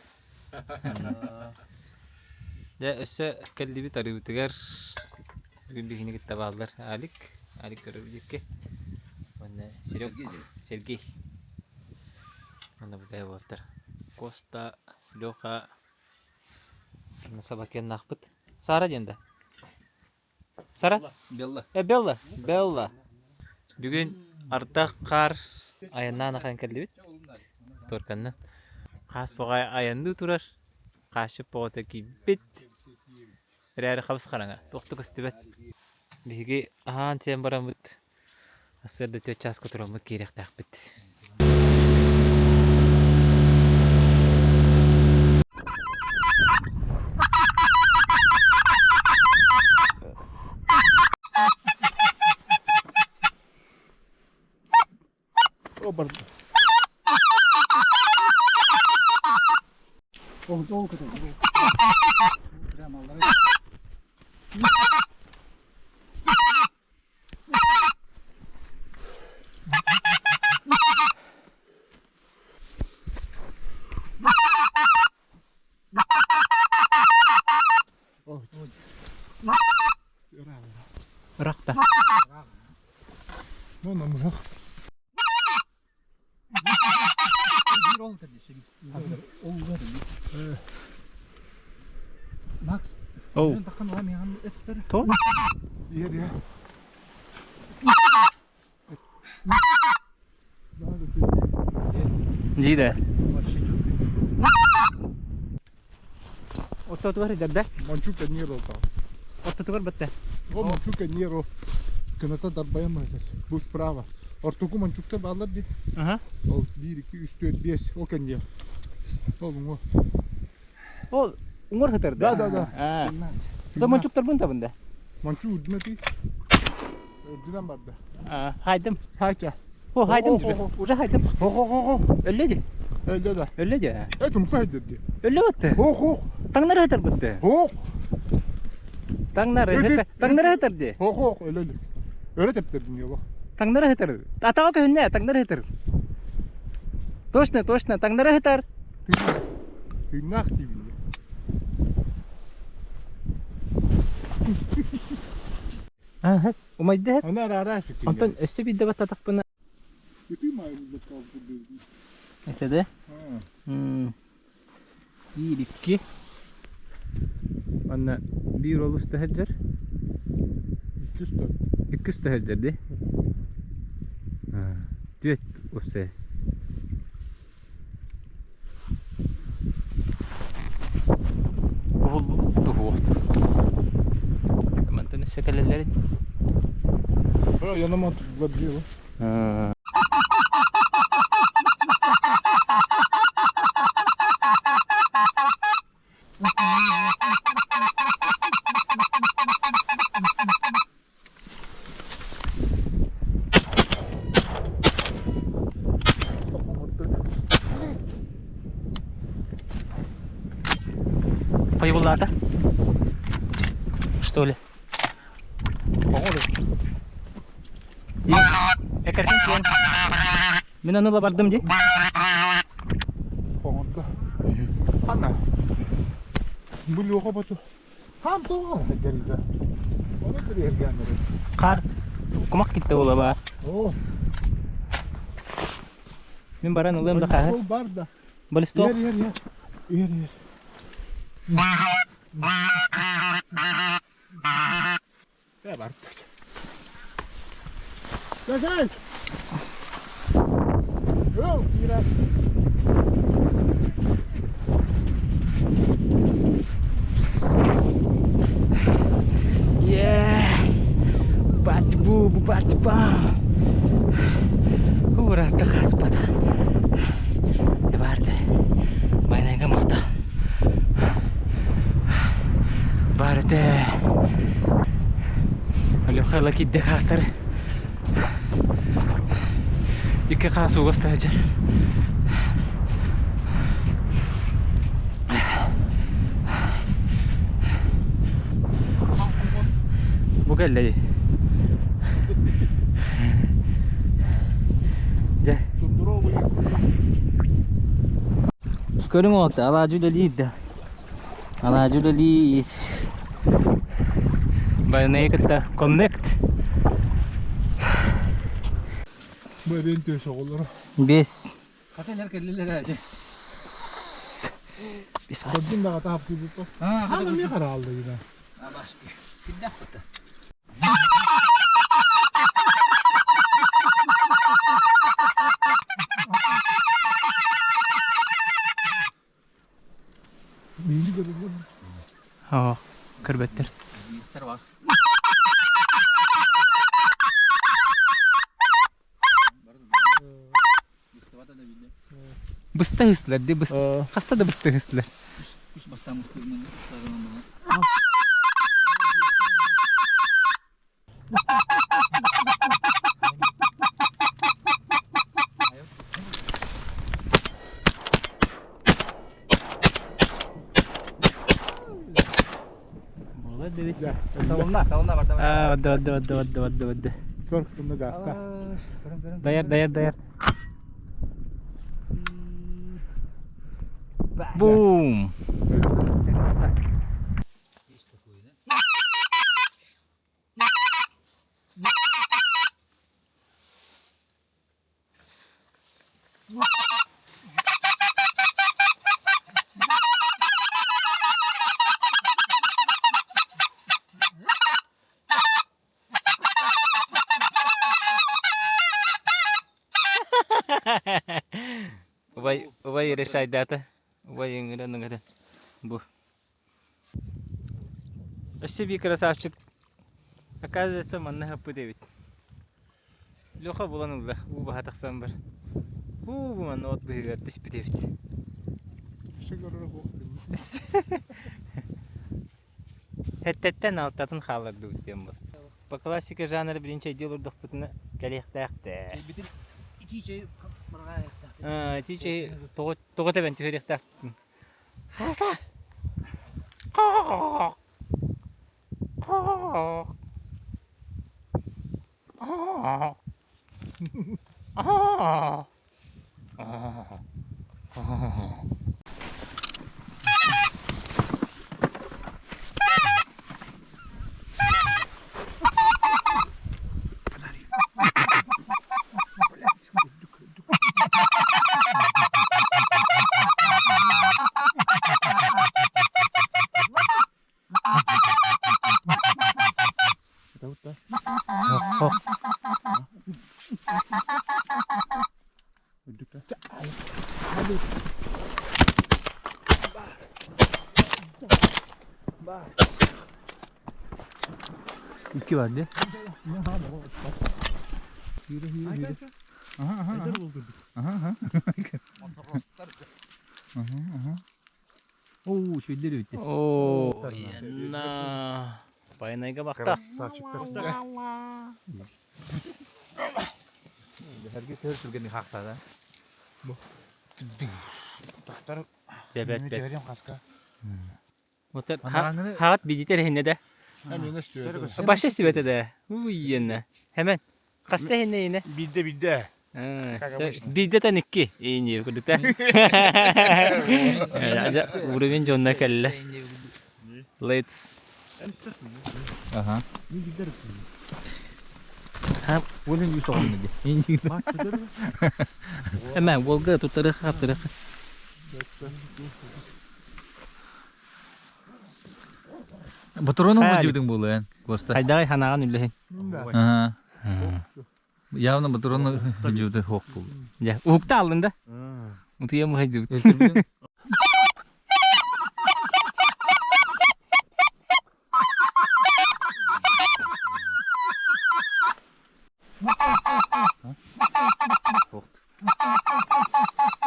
Speaker 1: Дьэ, өссө кэллибит арыыбытыгар бүгүн биһини кытта бааллар Алик, Алик көрөбүт Уонна Серег, Сергей. Уонна бу буолтар. Коста, Леха, собакеннаахпыт. Сара диэн да? Сара?
Speaker 4: Белла.
Speaker 1: Э, Белла. Белла. Бүгүн ардах хаар айаннаан ахан кэллибит. Туорканна. Хаас боҕай айанныы турар. Хаасчыт боҕото киирбит. Эрээри хабыс хараҥа. Туох да көстүбэт. Биһиги аһаан сиэн бараммыт. Сарсыарда түөрт чааска тураммыт киириэхтээхпит.
Speaker 2: О, бар. Ол, ол көтөр. Ырахта. Ну, намыһах.
Speaker 4: Макс,
Speaker 1: Оу. То?
Speaker 2: Иһэр иһэр.
Speaker 1: Дии да. Ортотугар идарда.
Speaker 2: Мончука неру там.
Speaker 1: Ортотугар батта.
Speaker 2: О, мончука неру. Кыната дарбайан байтар. Бу справа. Ортоку мончукта баалар ди.
Speaker 1: Ага.
Speaker 2: Ол 1, 2, 3, 4, 5. Ол кэнниэ. Ол уҥуо.
Speaker 1: Ол уҥуор сытар
Speaker 2: Да, да, да.
Speaker 1: Аа. То мончуктарбын табын да.
Speaker 2: Мончу үрдүнэ ти. Үрдүнэн барда.
Speaker 1: Аа, хайдым.
Speaker 2: Хайча.
Speaker 1: О, хайдым уже. Уже хайдым.
Speaker 2: Хо хо хо хо.
Speaker 1: Өллө ди.
Speaker 2: Өллө да.
Speaker 1: Өллө ди.
Speaker 2: Э, тумса хайдыр ди.
Speaker 1: Өллө батты.
Speaker 2: Хо хо.
Speaker 1: Таҥнары сытар бытты.
Speaker 2: Хо.
Speaker 1: Таҥнары сытар. Таҥнары сытар ди.
Speaker 2: Хо хо өлө өлө. Өрө тэптэрдин йоло.
Speaker 1: Таҥнары сытар. Атаҕа көһүннэ, таҥнары сытар. Точно, точно, таҥнары сытар.
Speaker 2: Тыыннаах диибин.
Speaker 1: Аха, умайда.
Speaker 2: Аны араара сүктүн.
Speaker 1: Онтон өссө биирдэ баттатахпына.
Speaker 2: Ити маайын
Speaker 1: Это да? Биир икки. Манна биир олус таһырдьар. Иккис таһырдьар дии. Түөрт уопсай. Уһуллубут туһуохтур. Мантан өссө кэлэллэрин.
Speaker 2: Yanıma oturdular.
Speaker 1: Появлата? Что ли? Экэртин сиэн. Мин ону бардым дии.
Speaker 2: Хоҥордо. Ханна? Бу луоха боту. Хам туоҕа дэридэ. Оны тириэргээннэри.
Speaker 1: Хаар кумах китте буола баар.
Speaker 2: Оо.
Speaker 1: Мин баран ылыам да хааһы.
Speaker 2: Ол бар да.
Speaker 1: Балисток.
Speaker 2: Иһэр иһэр иһэр. Иһэр иһэр. Э бар. Gel. Go, Kira.
Speaker 1: Yeah! Бат бу бат ба. Уратта хаспата. Барды. Байнайга махта. Барды. Алёха лакидде хаастар. Икки хаас угас таһыдьар. Бу кэллэ дии. Көрүҥ оҕото, алаадьы үлэлиир да. Алаадьы үлэлиир. Байанайы кытта connect.
Speaker 2: Бу эбиэн төс оҕолоро.
Speaker 1: Бес.
Speaker 4: Хатылар кэллилэр.
Speaker 1: Бес хас.
Speaker 2: Көрдүм даҕа таһаптыыбыппа. Хаана эмиэ хараалла гына. Биһиги көрөллөр.
Speaker 1: Оо, көрбөттөр. Быста ыһыстылар дии, быста. Хаста да быста ыһыстылар.
Speaker 4: Үс бастаан мустугунан
Speaker 1: Буолар да эбит.
Speaker 4: Талымна, талымна барда.
Speaker 1: Аа, бадда, бадда, бадда, бадда, бадда, бадда.
Speaker 2: Көр, тунна гаста.
Speaker 1: Даяр, даяр, даяр. Бум! Убай, убай решайдата. Убай ыҥыран ыҥыран. Бу. Өссө биир красавчик. Оказывается, манна хаппыт эбит. Леха булан ылла, уу баһа тахсан бар. Уу бу манна от быһыгар түспүт эбит. Эттэттэн алтатын хааллардыбыт диэн буол. По классика жанра билин чэйдии олордохпутуна кэлиэхтээх
Speaker 4: Чэйбитин итии чэй барҕаайахтаах.
Speaker 1: Итии чэй тоҕо тоҕо тэбэн түһэриэхтээхпитин. Хаса! Хоох! Хоох! Аа! Аа! Аа! Икки бар дии.
Speaker 4: Оо, үчүгэйдэр эбит.
Speaker 1: Оо, на. Байанайга бахта.
Speaker 2: Красавчиктар.
Speaker 4: Herkes her türgeni хахтада.
Speaker 1: Дебет бет.
Speaker 5: хаска.
Speaker 1: Вот хаат бидитер хинне де. Баша стибете де. Уйенне. Hemen. Хаста хинне ине.
Speaker 5: Бидде бидде.
Speaker 1: Бидде икки. Ини курдукта. Уровень жонна келле. Let's.
Speaker 4: Аха. Олен үс оғын ди.
Speaker 1: Hemen Волга туттары хаптыры.
Speaker 4: Батырону
Speaker 1: Хали.
Speaker 4: жудың болу эн. Коста.
Speaker 1: Хайдай ханаган үлле.
Speaker 4: Аха. Явно батырону жуды хоқ бол.
Speaker 1: Я, укта алдың да. Утуя мухайды.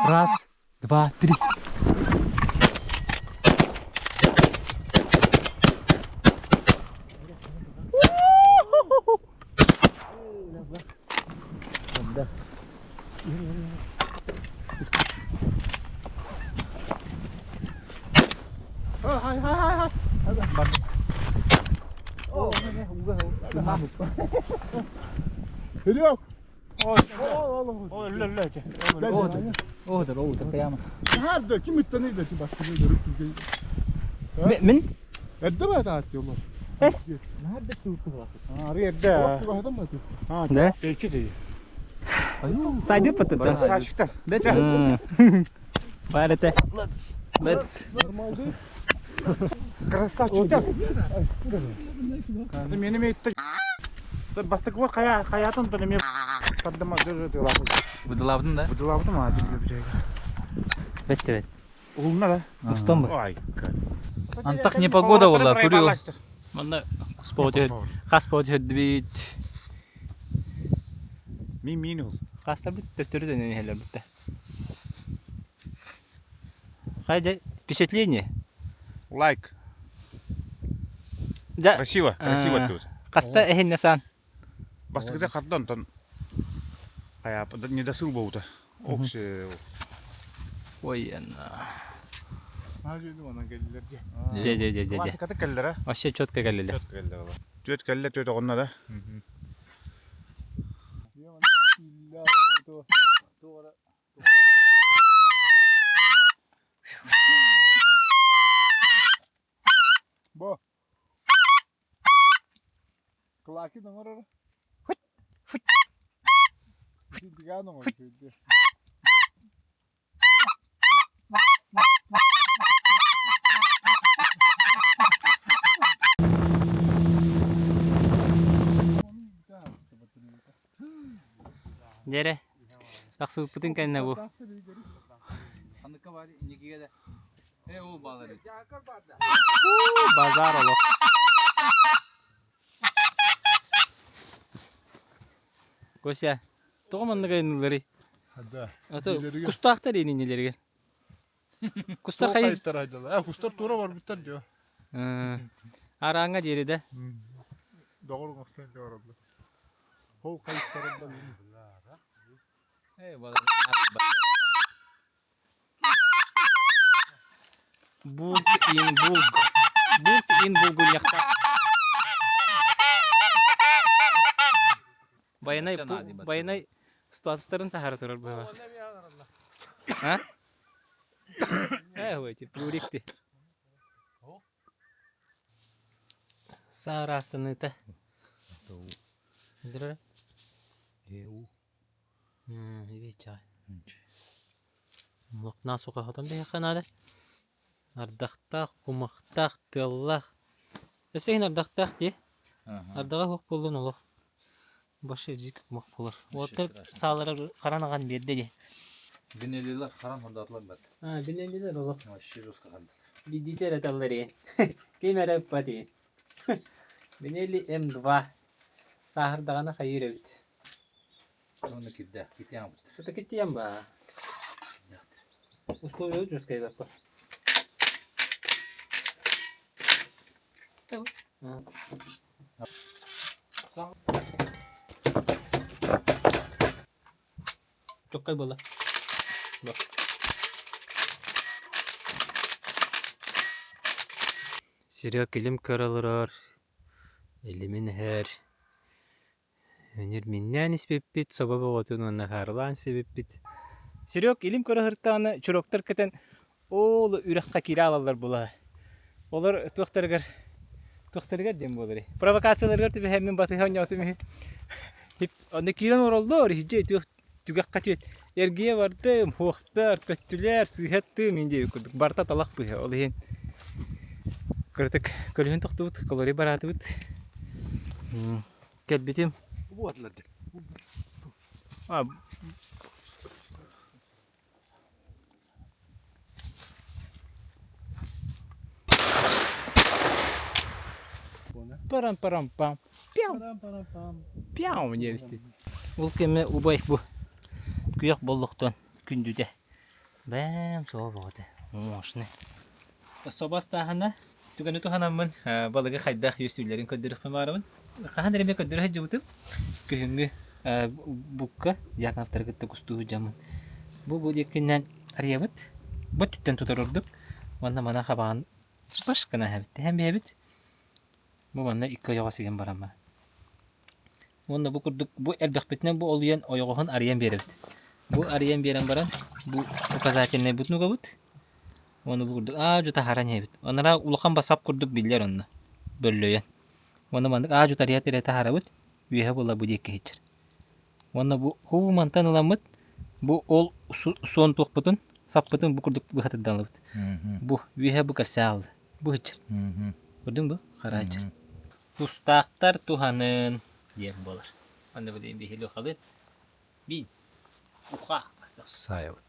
Speaker 1: Раз, два, три.
Speaker 2: Geliyor.
Speaker 4: Оҕотор, оҕотор, прямо.
Speaker 2: Nerede? Kim itti ki başka bir görüp Türkiye'yi.
Speaker 1: Мин?
Speaker 2: Erdi mi taat diyorlar?
Speaker 1: Эс?
Speaker 5: Ары эрдэ.
Speaker 1: Да?
Speaker 5: Эчи дии.
Speaker 1: Сайдыт патыттан.
Speaker 5: Сашыктар.
Speaker 1: Бар это. Бет.
Speaker 5: Красавчиктар. Мени мейтте. Бастык бар кая каятын то неме тардыма жыры
Speaker 4: Выдалабдын да?
Speaker 5: Будулабдым а диб
Speaker 1: Бет бет.
Speaker 5: Улна да.
Speaker 1: Устан ба.
Speaker 5: Ай.
Speaker 4: Антах не погода была, курил.
Speaker 1: Манна куспоот хаспоот хөдбит.
Speaker 5: Мин мин ул.
Speaker 1: Хастар бит төптөрү дөнөн хелер битте. Хайда впечатление.
Speaker 5: Лайк.
Speaker 1: Да.
Speaker 5: Красиво, красиво тут.
Speaker 1: Хаста эхинне сан.
Speaker 5: Бастыкта кардан тон. Кая не досыл болду. Оксе.
Speaker 1: Ой, анна.
Speaker 2: Geldiler.
Speaker 1: Же же же же же.
Speaker 5: Каты келлер,
Speaker 1: Вообще четко келлилер.
Speaker 5: Төт келлер. Төт келлер төт огонна да.
Speaker 2: Bu. Kulaki da var orada. Digan var.
Speaker 1: Дере. Тахсыппытын кэннэ бу.
Speaker 4: Ханыкка бар, никиге да. Э, ол балар.
Speaker 1: Базар олох. Кося, тоҕо маннык айнылларый?
Speaker 2: Hadi.
Speaker 1: Ото
Speaker 2: Билерге.
Speaker 1: кустаахтар ининилерге. Кустар хайы?
Speaker 2: Kayıtlar Kuşlar tura var bitler diyor.
Speaker 1: Арааңа диэри да.
Speaker 2: Doğru konuştan diyor abla. Hol kayıtlarından.
Speaker 4: Э, балар.
Speaker 1: Булт ин булг. Булт ин булгуньяхта. Байанай байанай статустарын тахара турар быһа. А? Э, ой, тип урикти. Саарастаныта. Дра.
Speaker 4: Э, у.
Speaker 1: Ибичай. Лохна сука хотон бэйханада. Ардахтаах, кумахтаах, тыаллаах. Өссө ардахтаах дии. Ардаҕа суох буоллун олох. Башы дьик кумах буолар. Уоттар саалара харанаҕан биэрдэ дии.
Speaker 4: Бинелилер харан хондатлар бат.
Speaker 1: А, билэлилэр олох.
Speaker 4: Вообще жестко ханды.
Speaker 1: Бидите эрэ таллар иһин. Ким эрэ ыппат иһин. Бинелли М2. Сааһырдаҕына хайыыр эбит.
Speaker 4: Оны кирде, китян.
Speaker 1: Это киттиэн баа. Условия жесткие баппа. Чоккай буолла. Бу. Серег илим көрө олорор, илимин иһэр. Өнөр миннээн испиппит, собо боҕотун уонна хаарылаан сибиппит. Серег илим көрө сырыттаҕына чуроктар кэтэн ол үрэххэ киирэ аалаллар буолаа. Олор туохтарыгар туохтарыгар диэн буоларый. Провокацияларыгар түбэһэммин батыһа оонньоотум үһү. Онно киирэн олороллор, иһдьэ түөх түгэххэ түөт. Эргийэ бардым, хуохтар, көттүлэр, сыыһаттым мин диэбит курдук. Барыта талах быһа. Ол иһин кырытык көлүһүн тохтубут, колори бараатыбыт. Кэлбитим. А, Парам-парам-пам. Пяу. Пяу диэбистит. Ол кэмэ убай бу күөх боллохтон күндүтэ. Бэм суо боҕото. Мощный. Собо астааһына түгэни туһанаммын балыгы хайдах үөстүүллэрин көрдөрүөхпүн баҕарабын. Хаһан эрэ эмиэ көрдөрө сылдьыбытым. Күһүҥҥү букка Дьяконовтары кытта кустуу сылдьаммын. Бу бу диэкинэн арыйабыт. Бу өттүттэн тутар ордук. Уонна мана хабаҕын баш гына эһэбит. Тэһэн биһэбит. Бу манна икки ойоҕос игин бараммын. уонна бу курдук бу элбэхпитинэн бу олуйан ойоҕоһун арыйан биэрэбит. Бу арыйан биэрэн баран бу указательнайбытын угабыт. Уонна бу курдук аа-дьу таһааран иһэбит. Анараа улахан басап курдук биллэр онно бөллөйөн. Уонна маннык аа-дьу тарыйа тарыйа таһаарабыт. Үөһэ буола бу диэки иһиччэр. Уонна бу хуу мантан ыламмыт бу ол суон туохпутун саппытын бу курдук быһа тырдан ылабыт. Бу үөһэ бу кэлсэ аалла. Бу иһиччэр. Көрдүҥ бу? Хара иһиччэр. Тустаахтар туһанын диэн буолар. Манна бу биһили халыт. Бин. Уха.
Speaker 4: Саайабыт.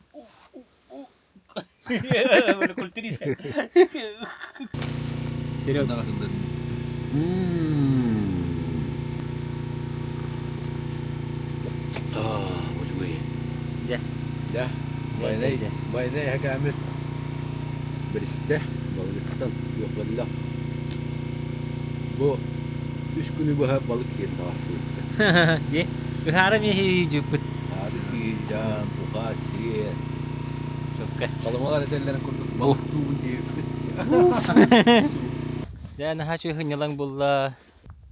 Speaker 1: Культурист. Серега.
Speaker 4: Учугэй.
Speaker 1: Дьэ.
Speaker 4: Дьэ. Байнай, байнай эһэкээмит бэристэ балыктан туох Бу үс күнү быһа балык сиэн таҕыстыбыт.
Speaker 1: Дьэ. Ыһаара миэхи дьыппыт.
Speaker 4: Аады сиирдьаан, уха сиэ.
Speaker 1: Чөккө.
Speaker 4: Халымалар этэллэрин курдук балык суубун диэбиппит.
Speaker 1: Дьэ, наһаа үчүгэй сынньалаҥ булла.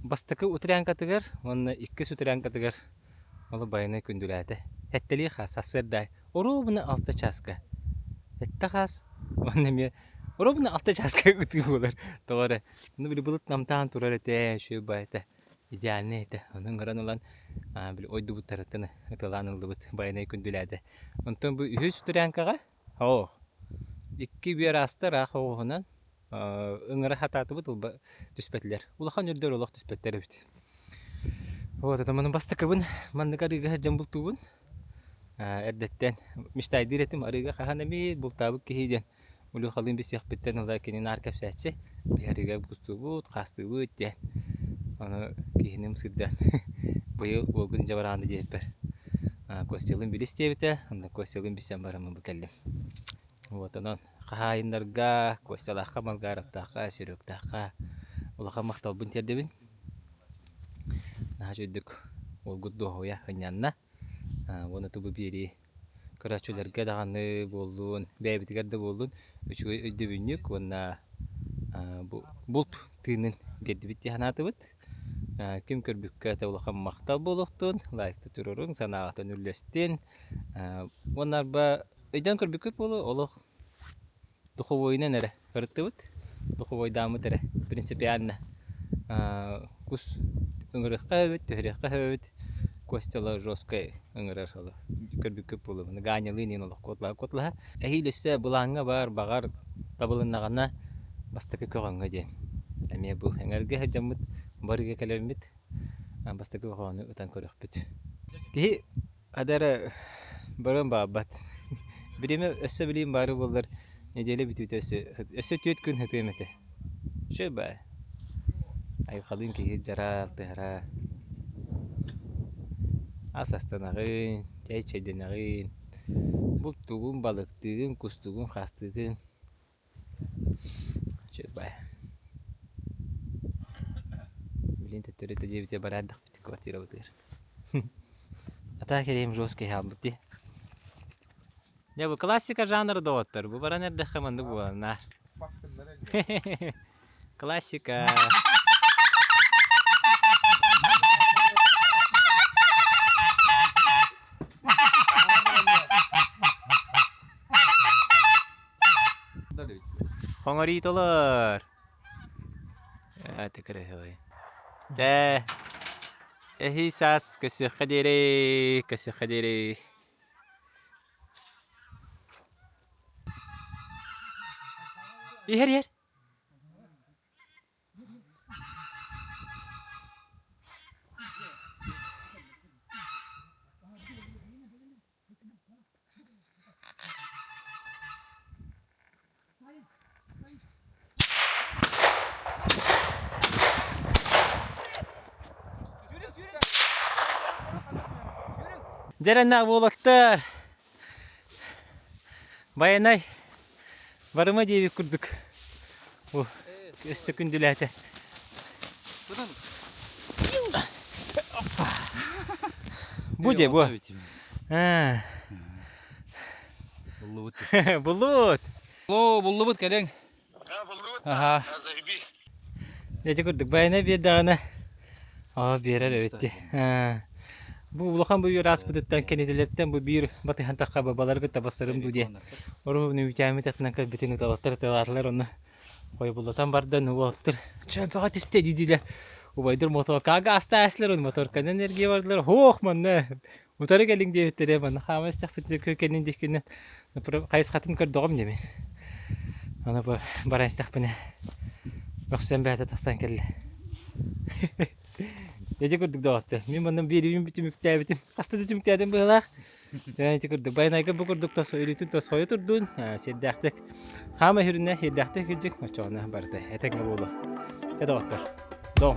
Speaker 1: Бастакы утрянкатыгар уонна иккис утрянкатыгар ол байанай күндүлээтэ. Сэттэлии хаас сарсыарда оруобуна алта чааска. Сэттэ хаас уонна эмиэ оруобуна алта чааска ытыы буолар. Тоҕо эрэ ну били былыт намтаан турар этэ, үчүгэй баайта идеальный этэ. Ону ыҥыран ылан били ойдубуттарыттан ытылаан ыллыбыт байанай күндүлээтэ. Онтон бу үһүс утрянкаҕа оо икки үөр ааста ыраах оҕуһунан ыҥыра сатаатыбыт ылба түспэтилэр. Улахан үрдэр олох түспэттэр эбит. Вот это маны бастакыбын маннык арыыга сылдьан бултуубун. Эрдэттэн мечтайдыыр этим арыыга хаһан эмиэ бултаабыт киһи диэн Улюхалыын билсиэхпиттэн ыла кини наар кэпсээччи. Биһи арыыга кустуубут, хаастыыбыт диэн. Ону киһиним сырдаан быйыл уолгун дьабарааны диэбиппэр Костялыын билис диэбитэ. Онно Костялыын билсэн бараммын бу кэллим. Вот онон хаһаайыннарга, Костялаахха, Малгаровтаахха, Серегтаахха улахан махталбын тиэрдэбин. Наһаа үчүгэйдик уолгут дуоһуйа ынньанна. Уонна тугу биэрии көрөөччүлэргэ даҕаны буоллун, бэйэбитигэр да буоллун үчүгэй өйдөбүнньүк уонна бу булт тыынын биэрдибит дии санаатыбыт. Ким көрбүккэ да улахан махтал буолуохтун, лайкта туруоруҥ, санааҕытын үллэстин. Уонна арба өйдөөн көрбүккүт буолуо, олох духовойунан эрэ ырыттыбыт, духовойдааммыт эрэ принципиально кус ыҥырыахха эбит, түһэриэххэ эбит, Костяла жесткай ыҥырар олох көрбүккүт буолуо, Ганялыын иин олох куотлаһа куотлаһа. Эһиил өссө былааҥҥа бар, баҕар табылыннаҕына бастакы көҕөҥҥө диэн. Эмиэ бу эҥэргэ сылдьаммыт барыга кэлэммит бастакы көҕөнү ытан көрүөхпүт. Киһи Хата эрэ барыан баҕарбат. Бириэмэ өссө билиим баара буоллар нэдиэлэ бүтүүтэ өссө өссө түөрт күн сытыам этэ. Үчүгэй баҕайы. Айылҕалыын киһи дьараа алтыһара. Ас астанаҕын, чэй чэйдэнэҕин, бултуугун, балыктыыгын, кустуугун, хаастыыгын. Үчүгэй баҕайы. Билигин төттөрү дьиэбитигэр бараардахпыт квартирабытыгар. А так кэриэм жесткий хаалбыт дии. Дьэ бу классика жанра доҕоттор, бу баран эрдэххэ маннык буоланнар. Классика. Хоҥориитолор. Аты кыраһыай. Дээ. Эһий саас көсүөххэ диэри, көсүөххэ диэри. Иһэр иһэр. Дьэрэннээх буолаттар. Байанай барыма диэбит курдук. Өссө күндүлээтэ. Бу де бу.
Speaker 4: Буллубут.
Speaker 1: Буллубут.
Speaker 4: Лоо, буллубут кэлиҥ.
Speaker 1: Аха. Эти курдук байана биэрдэҕинэ. Оо, биэрэр эбит дии. Бу улахан бу үөр ааспытыттан кэнитилэртэн бу биир батыһан тахха бабалары кытта бассарым дуу диэн. Оруобуна үүтээммит атынан кэлбитин ыталаттар ыталаатылар онно хойбуллатан бардан уолаттар чөмпөҕө түстэ дии-диилэр. Убайдар моторкаҕа астаастылар, моторканан эргийэ бардылар. Һуох манна утары кэлиҥ диэбиттэрэ манна хаама истэхпитинэ кэннин диэкинэн хайысхатын көрдөҕүм дии мин. Аны бу баран истэхпинэ мөхсөн бэйэтэ тахсан кэллэ. Ити курдук доҕоттор. Мин манна биэриибин түмүктээбитим. Хаста да түмүктээтим быһыылаах. Ити курдук Байанайга бу курдук тос өрүүтүн тосхойо турдун, сиэрдээхтик хаама сүрүнэ сиэрдээхтик кырдьык оччоҕуна барыта этэҥҥэ буолуо. Чэ доҕоттор, дом.